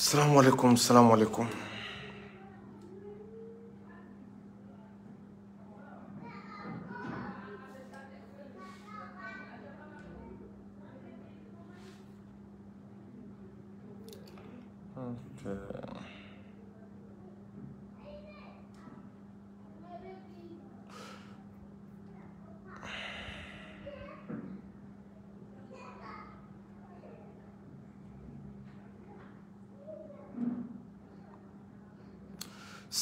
Salam alaikum, salam alaikum.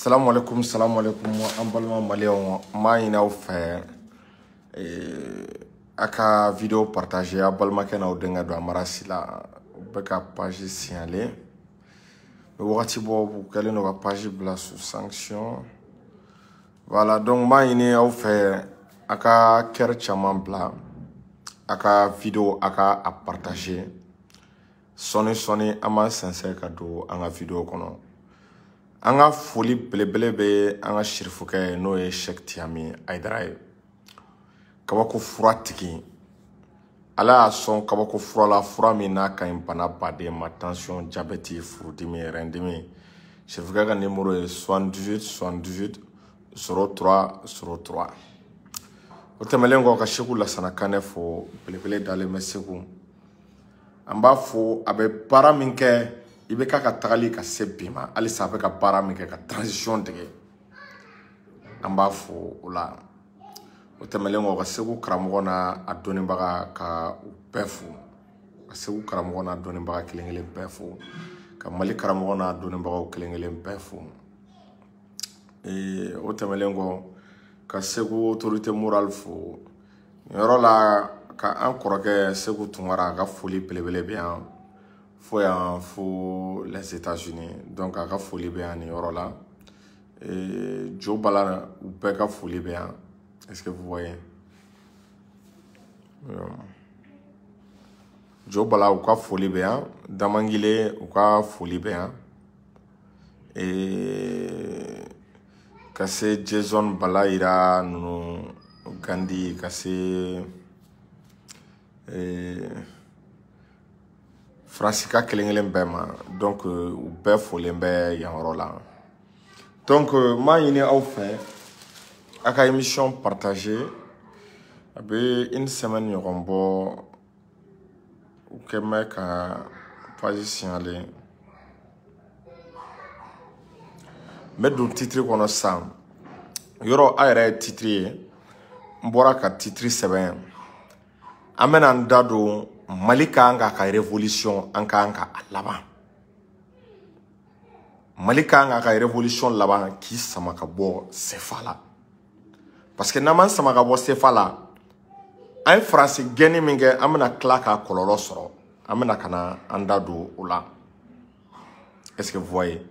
Salam alaikum, salam alaikum. An balima maliyɛnw, n b'a ɲini aw fɛ a ka vidéo partager a balimakɛ n'aw denkɛ don Amara Sila. U bɛ ka page signaler. Wagati bɔ u kɛlen don ka page bila sous sanction. Voilà, donc n b'a ɲini aw fɛ a ka cœur caman bila, a ka vidéo a ka a partager. Sɔɔni sɔɔni an b'an sɛnsɛn ka don an ka vidéo kɔnɔ. An ka foli belebele bɛ an ka sirifukɛ ye, n'o ye Cheikh Tiami Hayidara ye. Kabako fura tigi. Ala y'a sɔn kabako fura la, fura min n'a ka ɲi bana baden ma, tension, diabète, furudimi, rɛndimi. Sirifukɛ ka numéro ye 78 78 03 03. O tɛmɛnen kɔ ka Seku Lasana Kanɛ fo, belebele dalen bɛ Segu. An b'a fo, a bɛ baara min kɛ, i bɛ k'a ka tagali ka se bi ma, halisa a bɛ ka baara min kɛ ka transition dege. An b'a fo o la. O tɛmɛnen kɔ ka Segu karamɔgɔ n'a a dɔnnibaga ka u bɛɛ fo. Ka Segu karamɔgɔ n'a dɔnnibaga kelen kelen bɛɛ fo. Ka Mali karamɔgɔ n'a dɔnnibagaw kelen kelen bɛɛ fo. O tɛmɛnen kɔ ka Segu autorité morale fo. Nin yɔrɔ la ka an kɔrɔkɛ Segu Tunkara a ka foli belebele bɛ yan. Fo yan fo les États-Unis. Donc a ka foli bɛ yan nin yɔrɔ la. Jo Bala u bɛɛ ka foli bɛ yan. Est-ce que vous voyez? Jo Bala u ka foli bɛ yan. Damangile u ka foli bɛ yan. Ka se Jason Balayira ninnu Gandhi ka se Faransi ka kelen kelen bɛɛ ma. Donc u bɛɛ folen bɛ yan yɔrɔ la. Donc n b'a ɲini aw fɛ a ka émission partager. A bɛ une semaine ɲɔgɔn bɔ u kɛ bɛ ka page signaler. N bɛ don titre kɔnɔ sisan. Yɔrɔ a yɛrɛ ye titre ye. N bɔra ka titre sɛbɛn. An bɛna an da don Mali ka kan k'a ka révolution, an ka kan ka a laban. Mali ka kan k'a ka révolution laban k'i sama ka bɔ CFA la. Parce que n'an m'an sama ka bɔ CFA la, an ye Faransi gɛnni min kɛ, an bɛna tila k'a kɔlɔlɔ sɔrɔ. An bɛna ka na an da don o la. Est-ce que vous voyez?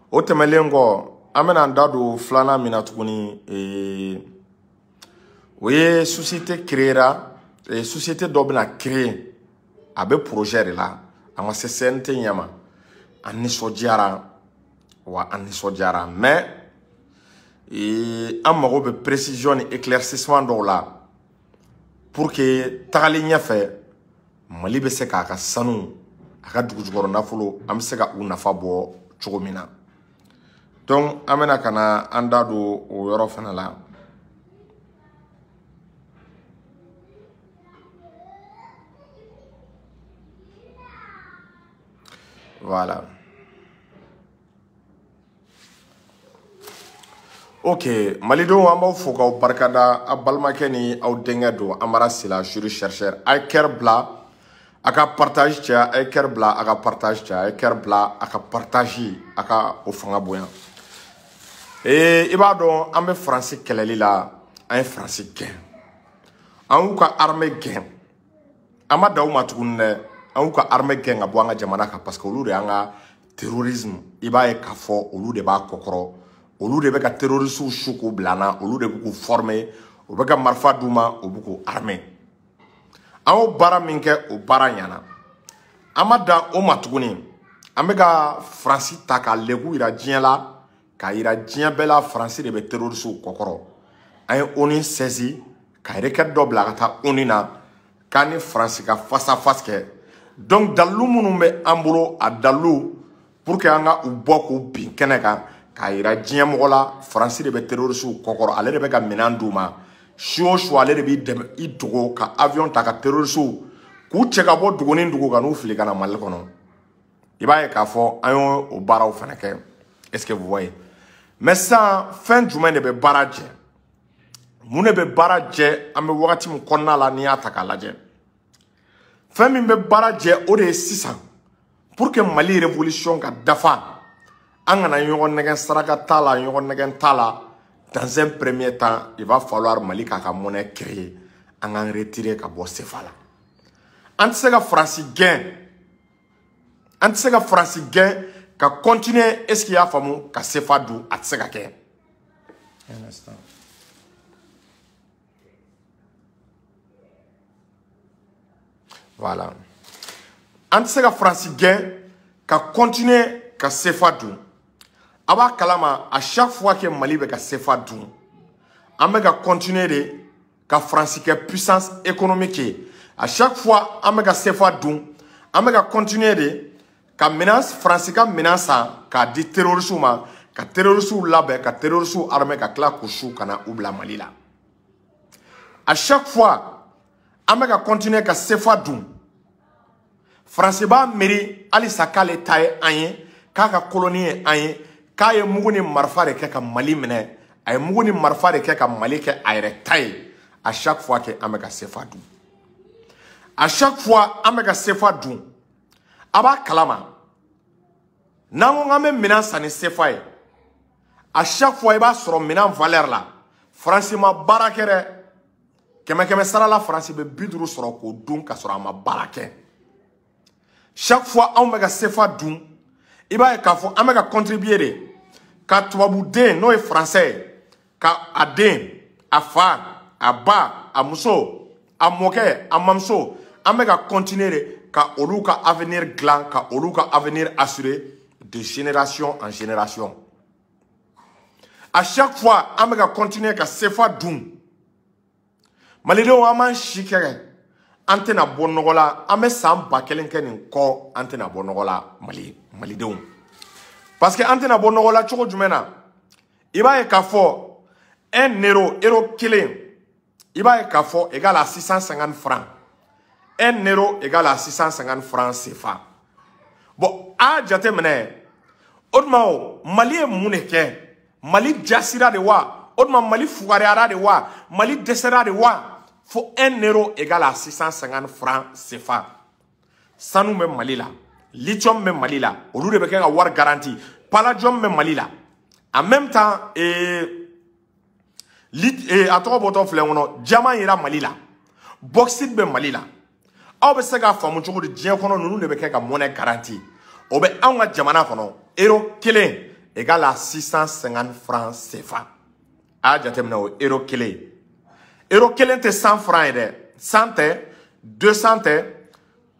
O tɛmɛnen kɔ, an bɛna an da don filanan min na tuguni, o ye société créera, société dɔ bɛna créer. A bɛ projet de la, a ma se CNT ɲɛ ma. An nisɔndiyara, wa an nisɔndiyara, mais an mago bɛ précision ni éclaircissement dɔw la pour que tagali ɲɛfɛ Mali bɛ se k'a ka sanu, a ka dugujukɔrɔ nafolo, an bɛ se ka u nafa bɔ cogo min na. Donc an bɛna ka na an da don o yɔrɔ fana la. Voilà. Ok, Malidenw an b'aw fo k'aw barikada. A balimakɛ ni aw denkɛ don Amara Sila, jury chercheur. A ye cœur bila, a ka partage caya, a ye cœur bila, a ka partage caya, a ye cœur bila, a ka partage, a ka o fanga bonya. I b'a dɔn an bɛ Faransi kɛlɛli la, an ye Faransi gɛn. An y'u ka armée gɛn. An ma dan u ma tuguni dɛ. An y'u ka armée gɛn ka bɔ an ka jamana kan parce que olu de y'an ka terrorisme, i b'a ye k'a fɔ olu de b'a kɔkɔrɔ. Olu de bɛ ka terroristes su k'u bila an na, olu de bɛ k'u former, u bɛ ka marifa d'u ma, u bɛ k'u armer. An y'o baara min kɛ, o baara ɲɛna. An ma dan o ma tuguni. An bɛ ka Faransi ta k'a lebu yira diɲɛ la, k'a yira diɲɛ bɛɛ la Faransi de bɛ terroristes kɔkɔrɔ. An ye ONU saisi ka requête dɔ bila ka taa ONU na k'an ni Faransi ka face à face kɛ. Donc dalilu minnu bɛ an bolo, a dalilu Pour que an ka u bɔ k'u bin kɛnɛ kan k'a yira diɲɛ mɔgɔ la Faransi de bɛ terroriste kɔkɔrɔ, ale de bɛ ka minɛn d'u ma. Su o su ale de b'i dɛmɛ i dogo ka avion ta ka terroriste k'u cɛ ka bɔ dugu ni dugu ka n'u fili ka na Mali kɔnɔ. I b'a ye k'a fɔ an y'o o baaraw fana kɛ. Est-ce que vous voyez? Mais sisan fɛn jumɛn de bɛ baara jɛ? Mun de bɛ baara jɛ an bɛ wagati min kɔnɔna la n'i y'a ta k'a lajɛ? Fɛn min bɛ baara jɛ o de ye sisan pour que Mali révolution ka dafa, an kana ɲɔgɔn nɛgɛn saraka t'a la, ɲɔgɔn nɛgɛn t'a la. Dans un premier temps, il va falloir Mali k'a ka monnaie créer, an k'an retirer ka bɔ CFA la. An tɛ se ka Faransi gɛn, an tɛ se ka Faransi gɛn ka continuer, est-ce qu'il y'a faamu, ka CFA dun, a tɛ se ka kɛ. Un instant. Voilà. An tɛ se ka Faransi gɛn ka continuer ka CFA dun. A b'a kalama à chaque fois que Mali bɛ ka CFA dun, an bɛ ka continuer de ka Faransi kɛ puissance économique ye. À chaque fois an bɛ ka CFA dun, an bɛ ka continuer de ka minɛn Faransi ka minɛn san k'a di terroriste ma, ka terroriste labɛn, ka terroriste armé, ka tila k'u su ka na u bila Mali la. À chaque fois an bɛ ka continuer ka CFA dun, Faransi b'a miiri halisa k'ale ta ye an ye, k'a ka colonie ye an ye, k'a ye mugu ni marifa de kɛ ka Mali minɛ, a ye mugu ni marifa de kɛ ka Mali kɛ a yɛrɛ ta ye. À chaque fois que an bɛ ka CFA dun, à chaque fois an bɛ ka CFA dun, a b'a kalama n'an ko k'an bɛ minɛn san ni CFA ye, à chaque fois i b'a sɔrɔ minɛn valeur la Faransi ma baara kɛ dɛ. Kɛmɛ kɛmɛ sara la Faransi bɛ 50 sɔrɔ k'o dun ka sɔrɔ a ma baara kɛ. Chaque fois anw bɛ ka CFA dun, i b'a ye k'a fɔ an bɛ ka contribuer de ka tubabuden n'o ye français ye, ka a den, a fa, a ba, a muso, a mɔkɛ, a mamuso, an bɛ ka continuer de ka olu ka avenir dilan, ka olu ka avenir assurer de génération en génération. À chaque fois an bɛ ka continuer ka CFA dun. Malidenw, an m'an si kɛ, an tɛna bɔ nɔgɔ la, an bɛ san 1000 kɛ nin kɔ, an tɛna bɔ nɔgɔ la Malidenw. Parce que an tɛna bɔ nɔgɔ la cogo jumɛn na? I b'a ye k'a fɔ 1 euro, euro kelen, i b'a ye k'a fɔ égal à 650 francs. 1 euro égal à 650 francs CFA. Bon, a jateminɛ, o tuma o Mali ye mun de kɛ? Mali jasira de wa? O tuma Mali fugariyara de wa? Mali dɛsɛra de wa? Fo 1 euro égal à 650 francs CFA. Sanu bɛ Mali la, lithium bɛ Mali la, olu de bɛ kɛ ka wari garanti. Palladium bɛ Mali la. En même temps, a tɔgɔ bɔtɔ filɛ n kɔnɔ, diamant yera Mali la, bauxite bɛ Mali la. Aw bɛ se k'a faamu cogo di diɲɛ kɔnɔ ninnu de bɛ kɛ ka monnaie garanti? O bɛ anw ka jamana kɔnɔ, euro kelen égal à 650 francs CFA. A y'a jateminɛ o euro kelen. Euro kelen tɛ 100 francs ye dɛ. 100 tɛ, 200 tɛ,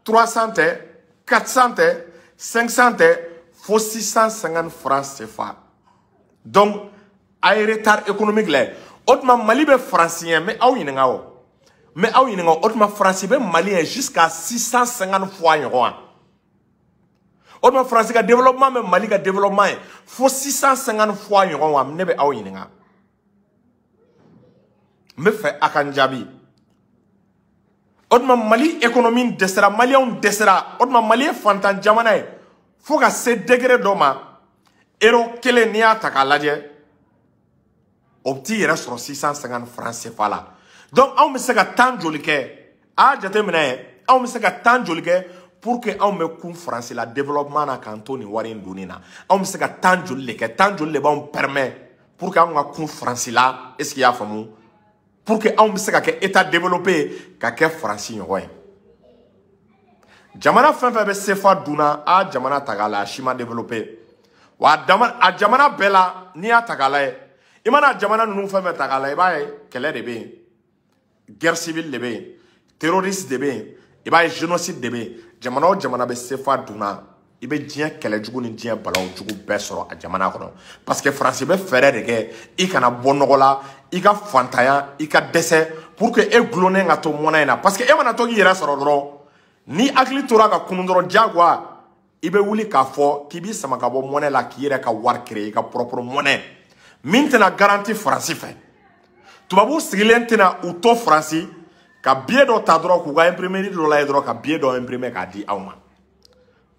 300 tɛ, 400 tɛ, 500 tɛ, fo 650 francs CFA. Donc, a ye retard économique lajɛ. O tuma Mali bɛ Faransi ɲɛ, n bɛ aw ɲininka o. N bɛ aw ɲininka, o tuma Faransi bɛ Mali ɲɛ jusqu'à 650 fois ɲɔgɔn wa? O tuma Faransi ka développement bɛ Mali ka développement ye fo 650 fois ɲɔgɔn wa? Ne bɛ aw ɲininka. N bɛ fɛ a ka n jaabi. O tuma Mali économie dɛsɛra, Maliyɛnw dɛsɛra. O tuma Mali ye fantan jamana ye fo ka se degré dɔ ma. Euro kelen n'i y'a ta k'a lajɛ, o bɛ t'i yɛrɛ sɔrɔ 650 francs CFA la. Donc anw bɛ se ka temps joli kɛ? A y'a jateminɛ, anw bɛ se ka temps joli kɛ pour que anw bɛ kun Faransi la développement na k'an to nin wari in donni na? Anw bɛ se ka temps joli de kɛ? Temps joli de b'anw permet pour que anw ka kun Faransi la? Est-ce que i y'a faamu? Pour que anw bɛ se ka kɛ état développé ka kɛ Faransi ɲɔgɔn ye. Jamana fɛn fɛn bɛ CFA dunna, a jamana ta k'a lajɛ, a si ma développé. Wa a jamana bɛɛ la, n'i y'a ta k'a lajɛ, i mana jamana ninnu fɛn fɛn ta k'a lajɛ, i b'a ye kɛlɛ de bɛ yen, guerre civile de bɛ yen, terroriste de bɛ yen, i b'a ye génocide de bɛ yen. Jamana o jamana bɛ CFA dunna, i bɛ diɲɛ kɛlɛjugu ni diɲɛ balawu jugu bɛɛ sɔrɔ a jamana kɔnɔ. Parce que Faransi bɛ fɛɛrɛ de kɛ i kana bɔ nɔgɔ la, i ka fantanya, i ka dɛsɛ, pour que e gulonnen ka to mɔnɛ in na. Parce que e mana to k'i yɛrɛ sɔrɔ dɔrɔn, ni hakili tora ka kunun dɔrɔn, diyagoya I bɛ wuli k'a fɔ k'i b'i sama ka bɔ monnaie la k'i yɛrɛ ka wari créer, i ka propre monnaie min tɛna garantie Faransi fɛ. Tubabuw sigilen tɛna u to Faransi ka billet dɔ ta dɔrɔn k'u ka imprimerie dɔ lajɛ dɔrɔn ka billet dɔ imprimer k'a di aw ma.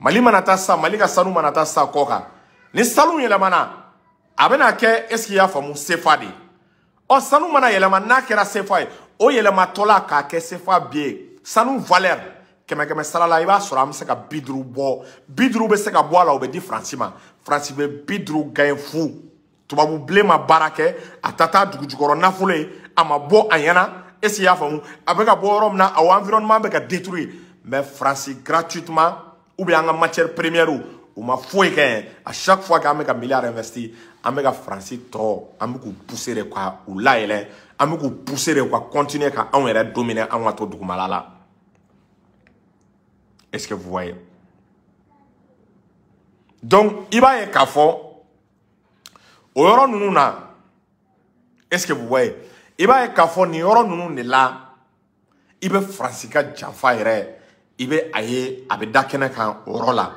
Mali mana taa sisan, Mali ka sanu mana taa sisan kɔ kan, ni sanu yɛlɛmana a bɛna kɛ, est ce que i y'a faamu, CFA de ye. Ɔ sanu mana yɛlɛma n'a kɛra CFA ye, o yɛlɛmatɔla k'a kɛ CFA billet, sanu valeur kɛmɛ kɛmɛ sara la, i b'a sɔrɔ an bɛ se ka 50 bɔ, 50 bɛ se ka bɔ a la, o bɛ di Faransi ma. Faransi bɛ 50 gagner fu. Tubabu bilen ma baara kɛ, a ta taa dugu jukɔrɔ nafolo ye, a ma bɔ a ɲɛna, est ce que i y'a faamu, a bɛ ka bɔ yɔrɔ min na, o environnement bɛ ka détruire, mais Faransi gratuitement ou bien an ka matière première u ma foyi kɛ. À chaque fois k'an bɛ ka milliard investi, an bɛ ka Faransi tɔ, an bɛ k'u pousser de ka u layɛlɛ, an bɛ k'u pousser de ka continuer ka anw yɛrɛ dominer, an ka to dugumala la. Est-ce que vous voyez? Donc i b'a ye k'a fɔ o yɔrɔ ninnu na, est-ce que vous voyez, i b'a ye k'a fɔ nin yɔrɔ ninnu de la, i bɛ Faransi ka janfa yɛrɛ, i bɛ a ye a bɛ da kɛnɛ kan o yɔrɔ la.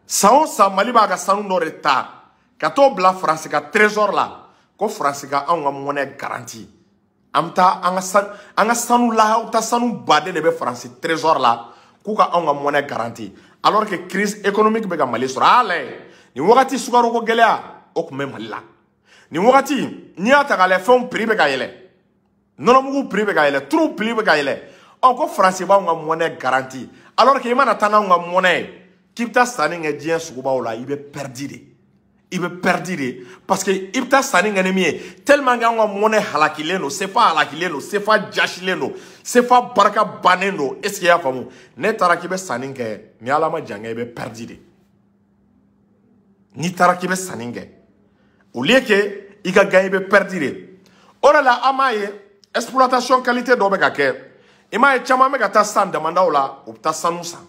San o san Mali b'a ka sanu dɔ de ta ka t'o bila Faransi ka trésor la ko Faransi ka anw ka monnaie garantie. An bɛ taa an ka sanu, an ka sanu lahaw ta, sanu baden de bɛ Faransi trésor la k'u ka anw ka monnaie garantie, alors que crise économique bɛ ka Mali sɔrɔ. A y'a lajɛ nin wagati, sukaroko gɛlɛya o tun bɛ Mali la nin wagati. N'i y'a ta k'a lajɛ, fɛnw prix bɛ ka yɛlɛ, nɔnɔmugu prix bɛ ka yɛlɛ, turu prix bɛ ka yɛlɛ. Ɔ ko Faransi b'anw ka monnaie garantie, alors que i mana taa n'anw ka monnaie ye k'i bɛ taa sanni kɛ diɲɛ sugubaw la, i bɛ perdu de, i bɛ perdu de, parce que i bɛ taa sanni kɛ ni min ye, tellement que anw ka monnaie halakilen don, CFA halakilen don, CFA jasilen don, CFA barika bannen don. Est ce que i y'a faamu? Ne taara k'i bɛ sanni kɛ, ni Ala ma jan kɛ, i bɛ perdu de. N'i taara k'i bɛ sanni kɛ, au lieu que i ka gagner, i bɛ perdu de. O de la an m'a ye exploitation qualité dɔ bɛ ka kɛ. I m'a ye caman bɛ ka taa san damandaw la, u bɛ taa sanu san,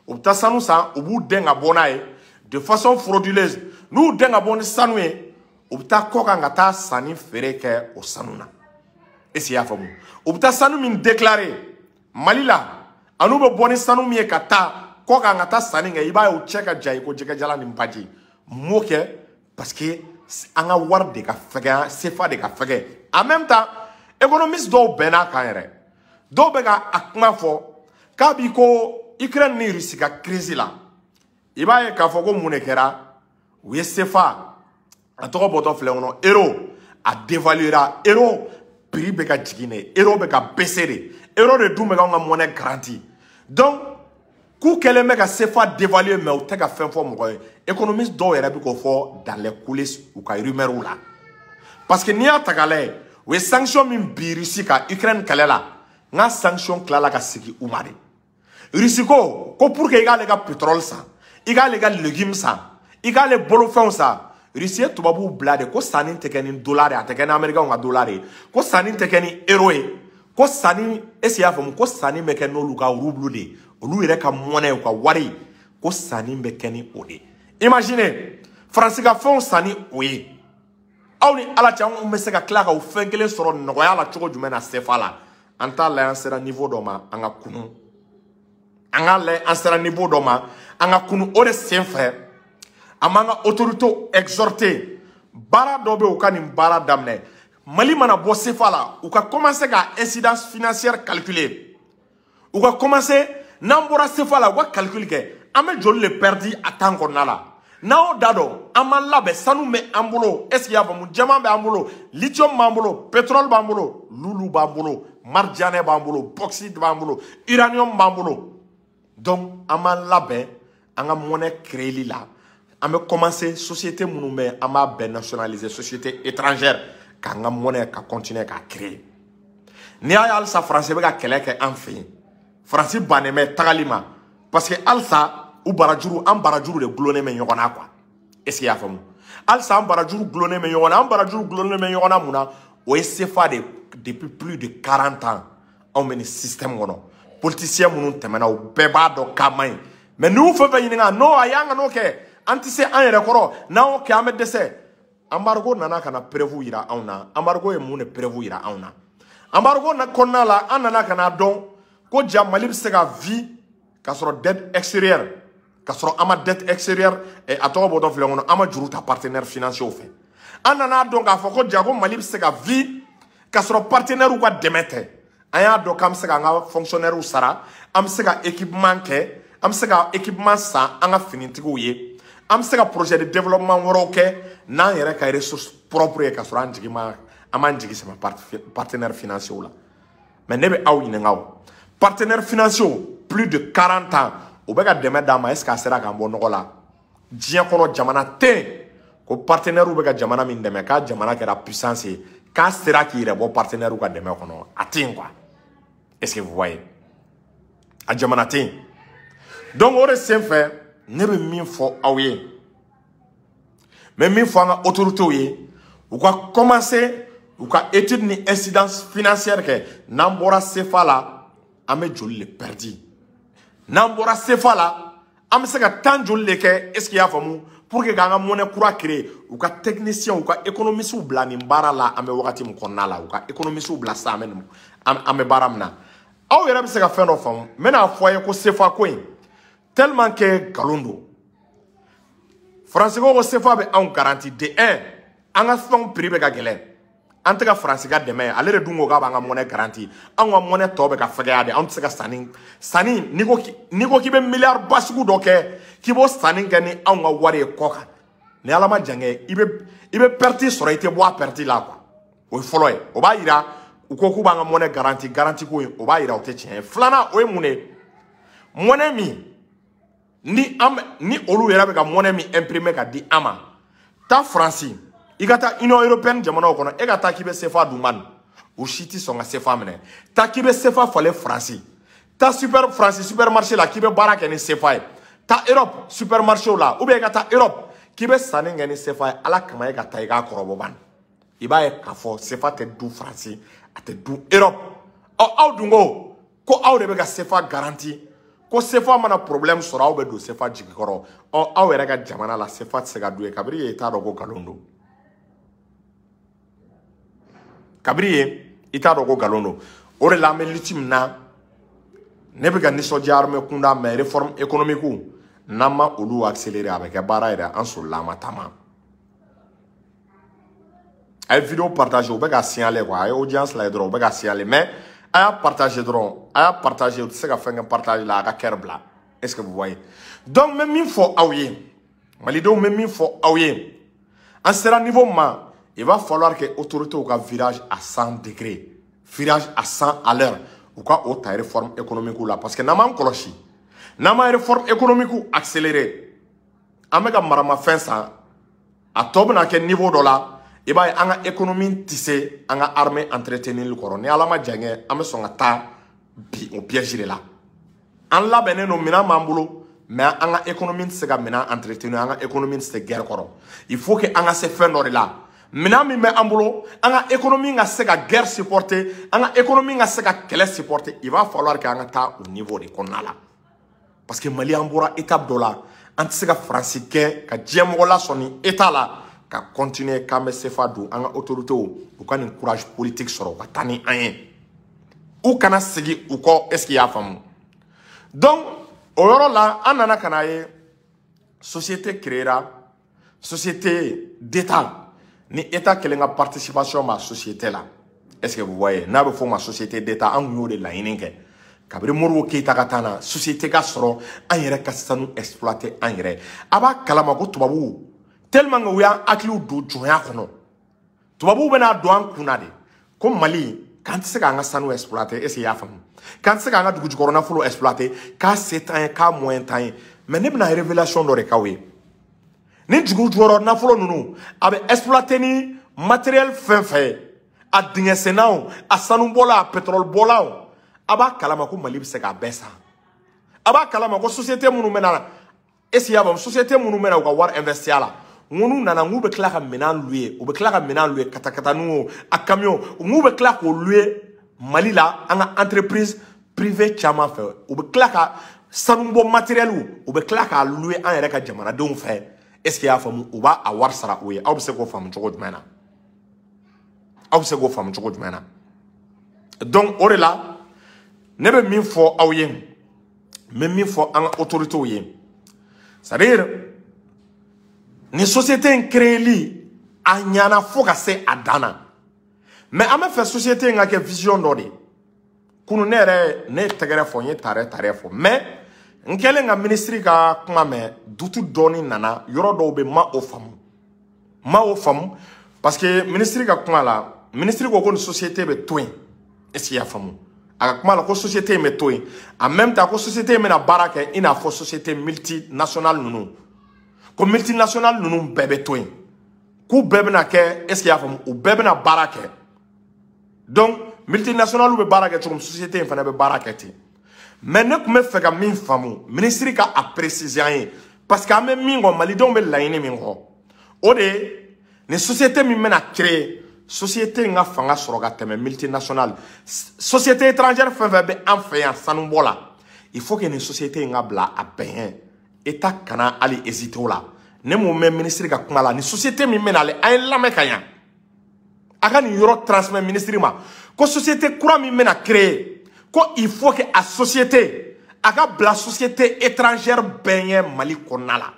u bɛ taa sanu san, u b'u dɛn ka bɔ n'a ye de façon frauduleuse. N'u dɛn ka bɔ ni sanu ye, u bɛ taa kɔ kan ka taa sanni feere kɛ o sanu na. Est ce que i y'a faamu? U bɛ taa sanu min déclarer Mali la, ani u bɛ bɔ ni sanu min ye ka taa kɔ kan ka taa sanni kɛ, i b'a ye o cɛ ka jan i ko jɛgɛjalan ni baji. M'o kɛ parce que an ka wari de ka fɛgɛn, CFA de ka fɛgɛn. En même temps, économiste dɔw bɛnn'a kan yɛrɛ, dɔw bɛ ka a kuma fɔ k'a b'i ko Ukraine ni Russie ka crise la, i b'a ye k'a fɔ ko mun de kɛra, u ye CFA a tɔgɔ bɔtɔ filɛ kɔnɔ, euro a dévaluera, euro prix bɛ ka jigin de, euro bɛ ka baisser de, euro de dun bɛ k'anw ka monnaie garantie. Donc k'u kɛlen bɛ ka CFA dévaluer, mais u tɛ ka fɛn fɔ mɔgɔ ye. Économiste dɔw yɛrɛ bɛ k'o fɔ dans les coulisses, u ka rumeur la, parce que n'i y'a ta k'a lajɛ, u ye sanction min bi Russie kan Ukraine kɛlɛ la, n ka sanction tilala ka segin u ma de. Russie ko ko pour que i k'ale ka pétrole san, i k'ale ka légumes san, i k'ale bolofɛnw san, Russie ye tubabuw bila de ko sanni tɛ kɛ ni dollar ye, a tɛ kɛ ni américain ka dollar ye, ko sanni tɛ kɛ ni euro ye, ko sanni, est ce que i y'a faamu, ko sanni bɛ kɛ n'olu ka rouble de ye, olu yɛrɛ ka monnaie, u ka wari, ko sanni bɛ kɛ ni o de ye. Imaginez Faransi ka fɛnw sanni o ye. Aw ni Ala cɛ, anw bɛ se ka tila ka o fɛn kelen sɔrɔ nɔgɔya la cogo jumɛn na CFA la? An t'a lajɛ, an sera niveau dɔ ma, an ka kunu, an k'a lajɛ, an sera niveau dɔ ma, an ka kunu. O de sen fɛ, an b'an ka autorités exhorter, baara dɔ bɛ yen, u ka nin baara daminɛ. Mali mana bɔ CFA la, u ka commencer ka incidence financière calculer, u ka commencer, n'an bɔra CFA la, u ka calcul kɛ, an bɛ joli de perdu a temps kɔnɔna la. N'an y'o da dɔn, an b'an labɛn. Sanu bɛ an bolo, est ce que i y'a faamu, diamant bɛ an bolo, lithium b'an bolo, pétrole b'an bolo, lulu b'an bolo, marjanɛ b'an bolo, bauxite b'an bolo, uranium b'an bolo. Donc an b'an labɛn an ka monnaie créer la. An bɛ commencer, société minnu bɛ, an b'a bɛɛ nationaliser, société étrangère, k'an ka monnaie ka continuer k'a créer. N'i y'a ye halisa Faransi bɛ ka kɛlɛ kɛ an fɛ yen, Faransi bannen bɛ tagali ma, parce que halisa u barajuru, an barajuru de gulonnen bɛ ɲɔgɔn na quoi. Est ce que i y'a faamu? Halisa an barajuru gulonnen bɛ ɲɔgɔn na, an barajuru gulonnen bɛ ɲɔgɔn na mun na? O ye CFA de. Depuis plus de 40 ans anw bɛ nin système kɔnɔ. Politicien minnu tɛmɛna, u bɛɛ b'a dɔn k'a man ɲi, mais n'u fɛn fɛn ɲininka, non, a y'an ka n'o kɛ, an tɛ se an yɛrɛ kɔrɔ, n'an y'o kɛ an bɛ dɛsɛ. Embargo nana ka na preuve yira anw na. Embargo ye mun de preuve yira anw na? Embargo kɔnɔna la, an nana ka na dɔn ko ja Mali bɛ se ka vie k'a sɔrɔ dette extérieure. K'a sɔrɔ an ma dette extérieure a tɔgɔ bɔtɔ filɛ kɔnɔ, an ma juru ta partenaire financier fɛ. An nana dɔn k'a fɔ ko ja ko Mali bɛ se ka vie k'a sɔrɔ partenaire ka dɛmɛ tɛ. An y'a dɔn k'an bɛ se k'an ka fonctionnaire sara, an bɛ se ka équipement kɛ, an bɛ se ka équipement san an ka finitigiw ye, an bɛ se ka projet de développement wɛrɛw kɛ n'an yɛrɛ ka ressources propres ye k'a sɔrɔ an jigi ma, an m'an jigi sɛmɛ partenaire financier la. Mais ne bɛ aw ɲininka o, partenaire financier plus de 40 ans u bɛ ka dɛmɛ d'an ma, est ce que a sera k'an bɔ nɔgɔ la? Diɲɛ kɔnɔ jamana tɛ yen ko partenaire bɛ ka jamana min dɛmɛ k'a jamana kɛra puissance ye k'a sera k'i yɛrɛ bɔ partenaire ka dɛmɛ kɔnɔ, a tɛ yen quoi. Est-ce que vous voyez? A jamana tɛ yen. Donc o de senfɛ ne bɛ min fɔ aw ye, n bɛ min fɔ an ka autorités ye, u ka commencer u ka étude ni incidence financière kɛ. N'an bɔra CFA la, an bɛ joli de perdi? N'an bɔra CFA la, an bɛ se ka temps joli de kɛ? Est-ce que i y'a faamu? Pour que k'an ka monnaie kura créer, u ka techniciens, u ka économistes bila nin baara la. An bɛ wagati min kɔnɔna la, u ka économistes bila sisan, an bɛ baara min na. Aw yɛrɛ bɛ se ka fɛn dɔ faamu, n bɛna fɔ a ye ko CFA ko in, tellement que nkalon don. Faransi ko CFA bɛ anw garanti de un, an ka fɛnw prix bɛ ka gɛlɛn, an tɛ ka Faransi ka dɛmɛ ye, ale de dun ko k'a b'an ka monnaie garanti. Anw ka monnaie tɔ bɛ ka fɛgɛya de, anw tɛ se ka sanni sanni. N'i ko k'i bɛ miliyari ba sugu dɔ kɛ k'i b'o sanni kɛ ni anw ka wari ye kɔ kan, ni Ala ma jan kɛ, i bɛ perte sɔrɔ, i tɛ bɔ a perte la quoi. O ye fɔlɔ ye, o b'a yira u ko k'u b'an ka monnaie garanti, garanti ko in o b'a yira o tɛ tiɲɛ ye. Filanan o ye mun de ye? Monnaie min ni an ni olu yɛrɛ bɛ ka monnaie min imprimer ka di an ma, taa Faransi, i ka taa Union européenne jamanaw kɔnɔ, e ka taa k'i bɛ CFA d'u ma, u si tɛ sɔn ka CFA minɛ. Taa k'i bɛ CFA falen Faransi, taa super Faransi supermarché la k'i bɛ baara kɛ ni CFA ye, taa Europe supermarché la, ou bien i ka taa Europe k'i bɛ sanni kɛ ni CFA ye, Ala kama e ka taa i k'a kɔrɔbɔ bani, i b'a ye k'a fɔ CFA tɛ du Faransi, a tɛ du Europe. Ɔ aw dun ko aw de bɛ ka CFA garanti, ko CFA mana problème sɔrɔ aw bɛ don CFA jigi kɔrɔ. Ɔ aw yɛrɛ ka jamana la CFA tɛ se ka du ye, kabiri yen i t'a dɔn ko nkalon don. Kabiri yen i t'a dɔn ko nkalon don. O de la an bɛ lutte min na, ne bɛ ka nisɔndiya armée kunda, mais réforme économique n'an ma olu accélérer a bɛ kɛ baara yɛrɛ, an solila an ma taama. A ye vidéo partager, u bɛ ka signaler quoi, a ye audience lajɛ dɔrɔn, u bɛ ka signaler, mais a y'a partager dɔrɔn, a y'a partager, u tɛ se ka fɛn kɛ partage la, a ka cœur bila. Est-ce que vous voyez? Donc n bɛ min fɔ aw ye, malidenw, n bɛ min fɔ aw ye, an sera niveau ma, il va falloir que autorités ka virage à 100 degrés, virage à 100 à l'heure, u ka o ta réforme économique la, parce que n'an m'an kɔlɔsi, n'an ma réforme économique accélérer, an bɛ ka maramafɛn san, a tɔ bɛna kɛ niveau dɔ la, i b'a ye an ka économie tɛ se an ka armée entretenir kɔrɔ. Ni Ala ma jan kɛ, an bɛ sɔn ka taa bi o piège de la. An labɛnnen don, minɛn b'an bolo, mais an ka économie tɛ se ka minɛn entretenir, an ka économie tɛ se guerre kɔrɔ. Il faut que an ka se fɛn dɔ de la, minɛn min bɛ an bolo, an ka économie ka se ka guerre supporter, an ka économie ka se ka kɛlɛ supporter. Il va falloir que an ka taa o niveau de kɔnɔna la, parce que Mali an bɔra étape dɔ la, an tɛ se ka Faransi kɛ ka diɲɛ mɔgɔ lasɔn ni état la ka continuer k'an bɛ CFA don. An ka autorités u ka nin courage politique sɔrɔ, u ka taa ni an ye, u kana segin u kɔ. Est-ce que i y'a faamu? Donc o yɔrɔ la an nana ka na ye société créera, société d'État, ni État kelen ka participation b'a société la. Est-ce que vous voyez? N'a bɛ f'o ma société d'État, an kun y'o de laɲini kɛ kabini Modibo Keyita ka taa na, société ka sɔrɔ an yɛrɛ ka sanu exploiter an yɛrɛ. A b'a kalama ko tubabuw, tellement que u y'an hakiliw don jɔnya kɔnɔ, tubabuw bɛna don an kunna de ko Mali k'an tɛ se k'an ka sanu exploiter. Est-ce que i y'a faamu? K'an tɛ se k'an ka dugujukɔrɔ nafolo exploiter, k'a se t'an ye, k'a moyen t'an ye. Mais ne bɛna révélation dɔ de k'aw ye. Ni dugujukɔrɔ nafolo ninnu a bɛ exploiter ni matériel fɛn fɛn ye, a dingɛsenna o, a sanubɔla, a pétrole bɔla o, a b'a kalama ko Mali bɛ se k'a bɛɛ san. A b'a kalama ko société minnu bɛ na, est-ce que i y'a faamu? Société minnu bɛ na u ka wari investir a la, n ko n'u nana, n k'u bɛ tila ka minɛn louer, u bɛ tila ka minɛn louer, katakataninw o, a camion, n k'u bɛ tila k'o louer Mali la an ka entreprise privée caman fɛ. U bɛ tila ka sanubɔ matériel, u bɛ tila k'a louer an yɛrɛ ka jamanadenw fɛ. Est-ce que i y'a faamu? U b'a a wari sara o ye. Aw bɛ se k'o faamu cogo jumɛn na? Aw bɛ se k'o faamu cogo jumɛn na? Donc o de la ne bɛ min fɔ aw ye, n bɛ min fɔ an ka autorités ye, C'est-à-dire ni société in créeli a ɲana fo ka se a dan na. Mais an bɛ fɛ société in ka kɛ vision dɔ de ye. Kunu ne yɛrɛ ne ye tɛgɛrɛ fɔ, n ye tarɛ tarɛ fɔ, mais n kɛlen ka ministre ka kuma mɛn, doute dɔɔni nana yɔrɔ dɔw bɛ, ma o faamu, ma o faamu, parce que ministre ka kuma la, ministre ko ko nin société bɛ to yen. Est-ce que i y'a faamu? A ka kuma la ko société in bɛ to yen, en même temps ko société in bɛna baara kɛ i n'a fɔ société multinationale ninnu, ko multinationale ninnu bɛɛ bɛ to yen, k'u bɛɛ bɛna kɛ, est-ce que i y'a faamu, u bɛɛ bɛna baara kɛ. Donc multinationale bɛ baara kɛ cogo min, société in fana bɛ baara kɛ ten. Mais ne tun bɛ fɛ ka min faamu, ministre ka a préciser an ye, parce que an bɛ min kɔ, malidenw bɛ laɲini min kɔ, o de ye nin société min bɛna créer, société in ka fanga sɔrɔ ka tɛmɛ multinationale, société étrangère fɛn fɛn bɛ an fɛ yan sanubɔ la. Il faut que nin société in ka bila a bɛɛ ɲɛ, État kana hali hésiter o la. Ne m'o mɛn ministre ka kuma la. Nin société min bɛna ale, an ye lamɛn ka ɲa, a ka nin yɔrɔ transmet ministre ma ko société kura min bɛna créer, ko il faut que a société a ka bila société étrangère bɛɛ ɲɛ Mali kɔnɔna la.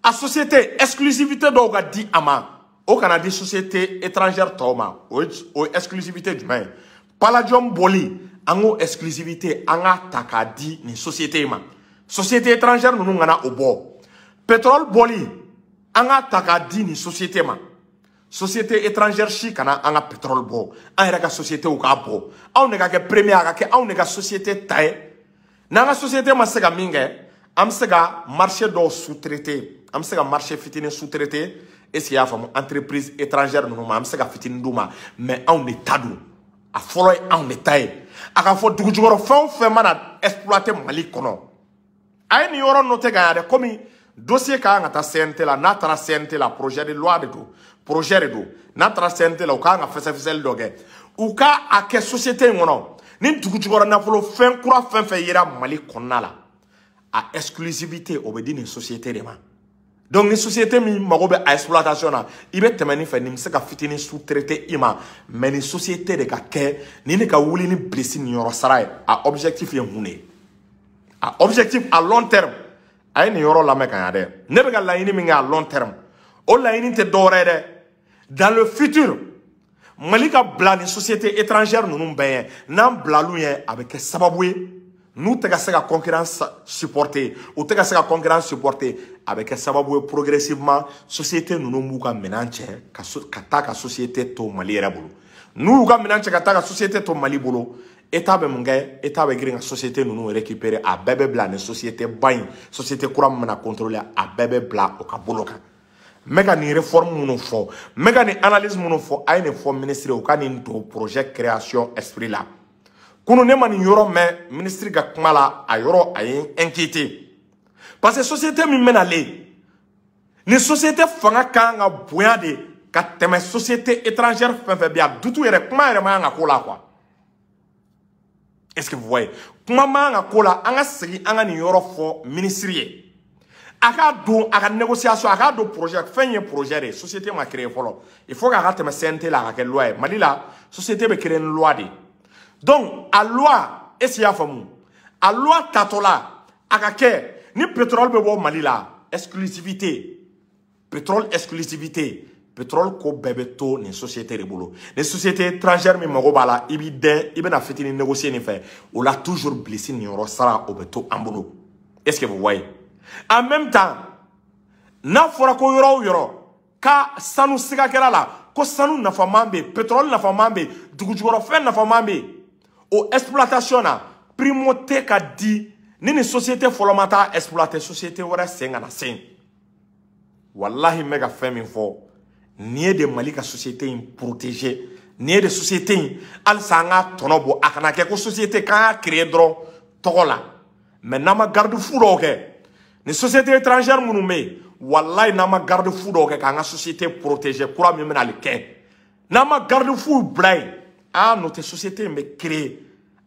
A société, exclusivité dɔw ka di a ma, o kana di société étrangère tɔw ma. O ye, o ye exclusivité jumɛn ye? Palladium bɔli, an k'o exclusivité, an k'a ta k'a di nin société in ma, société étrangère ninnu kana o bɔ. Pétrole bɔli, an k'a ta k'a di nin société ma, société étrangère si kana an ka pétrole bɔ, an yɛrɛ ka société k'a bɔ, anw de ka kɛ premier, a ka kɛ anw de ka société ta ye. N'an ka société ma se ka min kɛ, an bɛ se ka marché dɔw sous-traiter, an bɛ se ka marché fitinin sous-traiter, est-ce que i y'a faamu, entreprise étrangère ninnu ma, an bɛ se ka fitinin d'u ma, mais anw de ta don, a fɔlɔ ye anw de ta ye. A ka fɔ dugu jukɔrɔ fɛn o fɛn mana exploiter Mali kɔnɔ, a ye nin yɔrɔ noter ka ɲa dɛ, komi dossier ka kan ka taa CNT la. N'a taara CNT la, projet de loi de don, projet de don. N'a taara CNT la, u ka kan ka fɛsɛfɛsɛli dɔ kɛ, u ka a kɛ société in kɔnɔ, ni dugu jukɔrɔ nafolo fɛn kura fɛn fɛn yera Mali kɔnɔna la, a exclusivité o bɛ di nin société de ma. Donc ni société min mago bɛ a exploitation na, i bɛ tɛmɛ nin fɛ, nin bɛ se ka fitinin sous-traiter i ma, mais nin société de ka kɛ nin de ka wuli ni bilisi niyɔrɔ sara ye. A objectif ye mun de ye? A objectif à long terme, a ye nin yɔrɔ lamɛn ka ɲa dɛ. Ne bɛ ka laɲini min kɛ à long terme, o laɲini tɛ dɔwɛrɛ ye dɛ. Dans le futur, Mali ka bila ni société étrangère ninnu bɛɛ ye, n'an bilal'u ye, a bɛ kɛ sababu ye n'u tɛ ka se ka concurrence supporter, u tɛ ka se ka concurrence supporter, a bɛ kɛ sababu ye progressivement société ninnu b'u ka minɛn cɛ ka taa ka société to Mali yɛrɛ bolo. N'u y'u ka minɛn cɛ ka taa ka société to Mali bolo, État bɛ mun kɛ? État bɛ girin ka société ninnu récupérer, a bɛɛ bɛ bila ni société ba in, société kura min bɛna contrôler, a bɛɛ bɛ bila o ka bolo kan. N bɛ ka nin réforme minnu fɔ, n bɛ ka nin analyse minnu fɔ, a ye nin fɔ ministre ye, u ka nin don projet création esprit la. Kunu ne ma nin yɔrɔ mɛn ministre ka kuma la, a yɔrɔ a ye n inquiété, parce que société min bɛna le, nin société fanga kan ka bonya de ka tɛmɛ société étrangère fɛn fɛn bɛ yan. Dutu yɛrɛ, kuma yɛrɛ man kan ka k'o la quoi. Est-ce que vous voyez? Kuma man kan ka k'o la. An ka segin, an ka nin yɔrɔ fɔ ministre ye, a k'a don a ka négociation, a k'a don projet. Fɛn ye projet de ye, société ma créer fɔlɔ, il faut k'a ka tɛmɛ CNT la, a ka kɛ loi ye. Mali la, société bɛ créer ni loi de ye. Donc a loi, est-ce que i y'a faamu, a loi tatɔ la, a ka kɛ ni pétrole bɛ bɔ Mali la, exclusivité pétrole, exclusivité pétrole, ko bɛɛ bɛ to nin société de bolo. Ni société étrangère min mago b'a la, i b'i dɛn, i bɛna fitinin négocier nin fɛ, o la toujours bilisi niyɔrɔ sara o bɛ to an bolo. Est-ce que vous voyez? En même temps, n'a fɔra ko yɔrɔ o yɔrɔ ka sanu siga kɛra la, ko sanu nafaman bɛ yen, pétrole nafaman bɛ yen, dugujukɔrɔfɛn nafaman bɛ yen, o exploitation na, primauté ka di ni nin société fɔlɔ ma taa exploiter, société wɛrɛ sen ka na sen. Walahi, n bɛ ka fɛn min fɔ nin ye de, Mali ka société in protéger, nin ye de société in halisa an ka tɔnɔ bɔ, a kana kɛ ko société k'an y'a créer dɔrɔn tɔgɔ la. Mais n'an ma garde-fou dɔw kɛ, ni société étrangère minnu bɛ yen, walahi, n'an ma garde-fou dɔw kɛ k'an ka société protéger kura min bɛna ale kɛ, n'an ma garde-fou bila yen, a y'a noter, société in bɛ créer,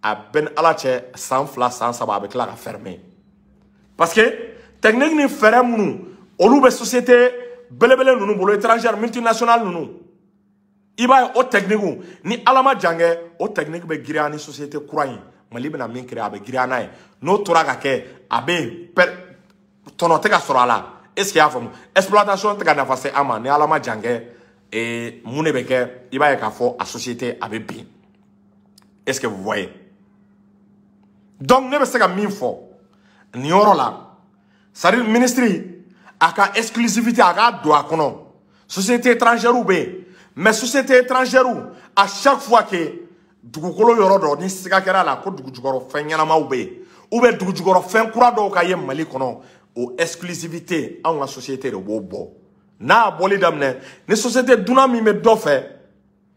a bɛɛ ni Ala cɛ, san 2, san 3, a bɛ tila ka fermer, parce que technique ni fɛɛrɛ minnu olu bɛ société belebele ninnu bolo, étrangère multinationale ninnu, i b'a ye o technique, ni Ala ma jan kɛ, o technique bɛ girinya ni société kura in. Mali bɛna min créer a bɛ girinya n'a ye. N'o tora ka kɛ a bɛ tɔnɔ tɛ ka sɔrɔ a la. Est-ce que i y'a faamu? Exploitation tɛ ka nafa se an ma. Ni Ala ma jan kɛ, mun de bɛ kɛ? I b'a ye k'a fɔ a société a bɛ bin. Est-ce que vous voyez? Donc ne bɛ se ka min fɔ nin yɔrɔ la, c'est-à-dire ministre a ka exclusivité a k'a don a kɔnɔ. Société étrangère bɛ yen, mais société étrangère, à chaque fois que dugukolo yɔrɔ dɔ ni siga kɛra a la ko dugujukɔrɔ fɛn ɲɛnamaw bɛ yen ou bien dugujukɔrɔ fɛn kura dɔw ka ye Mali kɔnɔ, o exclusivité anw ka société de b'o bɔ. N'a bɔli daminɛ ni société dunan min bɛ dɔ fɛ,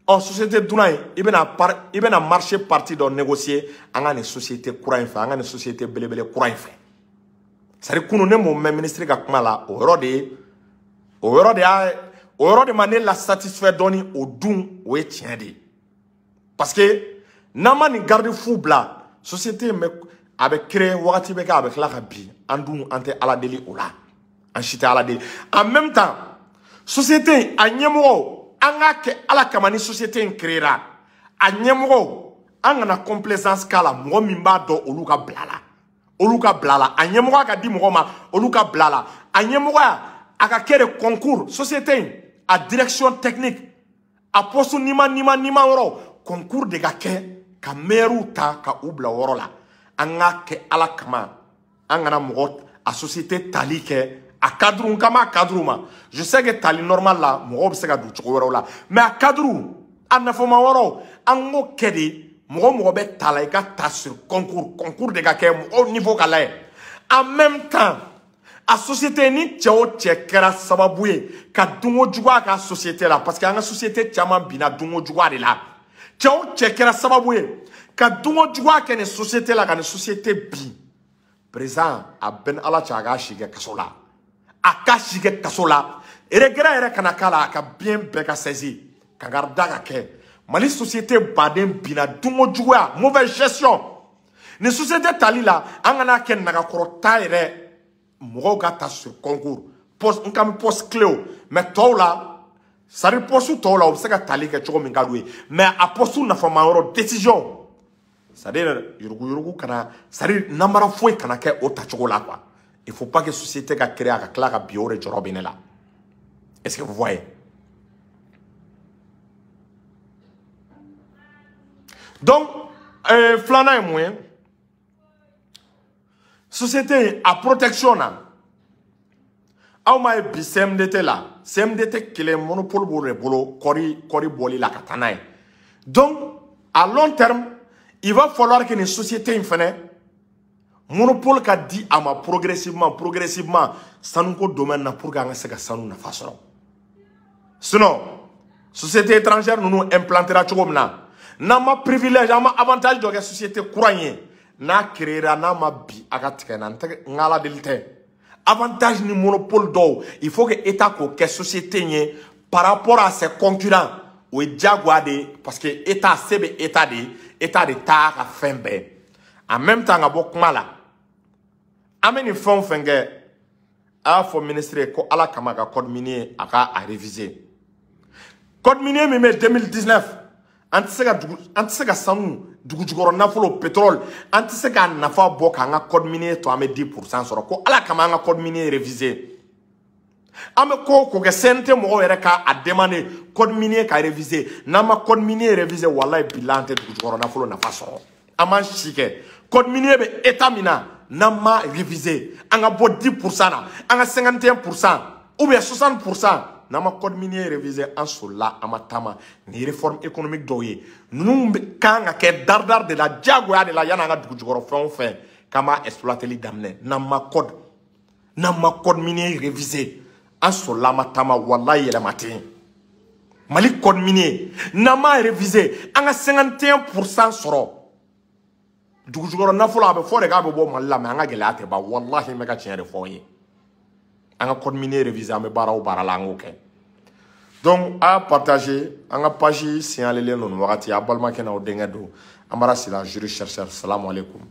ɔ société dunan in i bɛna par i bɛna marché partie dɔ négocier an ka nin société kura in fɛ, an ka nin société belebele kura in fɛ. C'est à dire kunun ne m'o mɛn ministre ka kuma la, o yɔrɔ de ye o yɔrɔ de y'a o yɔrɔ de ma ne la satisfait dɔɔni. O dun o ye tiɲɛ de ye, parce que n'an ma nin garde-fou bila, société in bɛ a bɛ créer wagati bɛ kɛ a bɛ tila ka bin. An dun an tɛ Ala deli o la, an si tɛ Ala deli. En même temps, société in a ɲɛmɔgɔw, an k'a kɛ Ala kama, ni société in créera a ɲɛmɔgɔw, an kana complaisance k'a la. Mɔgɔ min b'a dɔn olu ka bila la, olu ka bila la. A ɲɛmɔgɔya ka di mɔgɔ ma, olu ka bila la. A ɲɛmɔgɔya a ka kɛ de concours. Société in a direction technique, a poste nima nima nima yɔrɔ, concours de ka kɛ ka maires ta ka u bila o yɔrɔ la. An k'a kɛ Ala kama, an kana mɔgɔ a société tali kɛ a cadre kama, a cadre ma. Je sais que tali normal la mɔgɔw bɛ se ka don cogo wɛrɛw la, mais a cadre a nafama yɔrɔ, an k'o kɛ de. Mɔgɔ mɔgɔ bɛ ta la, i ka ta sur concours, concours de ka kɛ, mɔgɔw niveau ka lajɛ. En même temps, a société ni cɛ o cɛ kɛra sababu ye ka dunko juguya ka société la, parce que an ka société caman binna dunko juguya de la. Cɛ o cɛ kɛra sababu ye ka dunko juguya kɛ nin société la, ka nin société bin, président a bɛɛ ni Ala cɛ, a k'a si kɛ kaso la, a k'a si kɛ kaso la. Regret yɛrɛ kana k'a la, a ka bien bɛɛ ka saisi, kankari da ka kɛ. Mali société baden binna dunko juguya, mauvaise gestion. Nin société tali la, an kana kɛ nagakɔrɔta yɛrɛ, mɔgɔw ka ta sur concours. Poste n kan bɛ poste clé o, mais tɔw la, c'est à dire poste tɔw la, u bɛ se ka tali kɛ cogo min ka d'u ye, mais a poste nafama yɔrɔ décision, c'est à dire yuruguyurugu kana, c'est à dire namara foyi kana kɛ o tacogo la quoi. Il faut pas que société ka créer a ka tila ka bin, o de jɔrɔ bɛ ne la. Est-ce que vous voyez? Donc filanan ye mun ye? Société a protection na, aw m'a ye bi CMDT la, CMDT kelen monopole b'o de bolo kɔri bɔli la ka taa n'a ye. Donc à long terme, il va falloir que nin société in fɛnɛ monopole ka di a ma progressivement, progressivement sanuko domaine na, pour que an ka se ka sanu nafa sɔrɔ. Sinon société étrangère ninnu implantera cogo min na, n'an ma privilège, an ma avantage dɔ kɛ société kura in ye, n'a créera n'a ma bi a ka tigɛ na, n tɛ n ka Ala deli tɛ. Avantage ni monopole dɔw, il faut que État k'o kɛ société in ye par rapport à ses concurrents. O ye diyagoya de ye, parce que État se bɛ État de ye, État de t'a ka fɛn bɛɛ. En même temps, ka bɔ kuma la, an bɛ nin fɛn o fɛn kɛ, a y'a fɔ ministre ye ko Ala kama ka code minier a ka a réviser. Code minier min bɛ 2019, an tɛ se ka dugu, an tɛ se ka sanu, dugujukɔrɔ nafolo, pétrole, an tɛ se k'a nafa bɔ k'an ka code minier to an bɛ 10% sɔrɔ. Ko Ala kama an ka code minier réviser. An bɛ ko o ko kɛ, CNT mɔgɔw yɛrɛ ka a demander code minier ka réviser. N'an ma code minier réviser, walayi bilahi an tɛ dugujukɔrɔ nafolo nafa sɔrɔ. An m'an si kɛ. Code minier bɛ état min na, n'an ma réviser, an ka bɔ 10% na, an ka 51% ou bien 60%. N'an ma code minier réviser, an solila, an ma taama. Nin réforme économique dɔw ye ninnu kan ka kɛ daridari de la, diyagoya de la, yan'an ka dugujukɔrɔ fɛn o fɛn k'an b'a exploiteli daminɛ. N'an ma code minier réviser, an solila, an ma taama, walayi yɛlɛma tɛ yen. Mali code minier n'an m'a réviser, an ka 51% sɔrɔ dugujukɔrɔ nafolo, a bɛ fɔ de k'a bɛ bɔ Mali la, mais an ka gɛlɛya tɛ ban. Walahi n bɛ ka tiɲɛ de fɔ aw ye. An ka code minier réviser, an bɛ baara o baara la, an k'o kɛ. Donc a y'a partager, an ka page signalelen don nin wagati. A balimakɛ n'aw denkɛ don, Amara Sila, juriste chercheur. Salamu aleykum.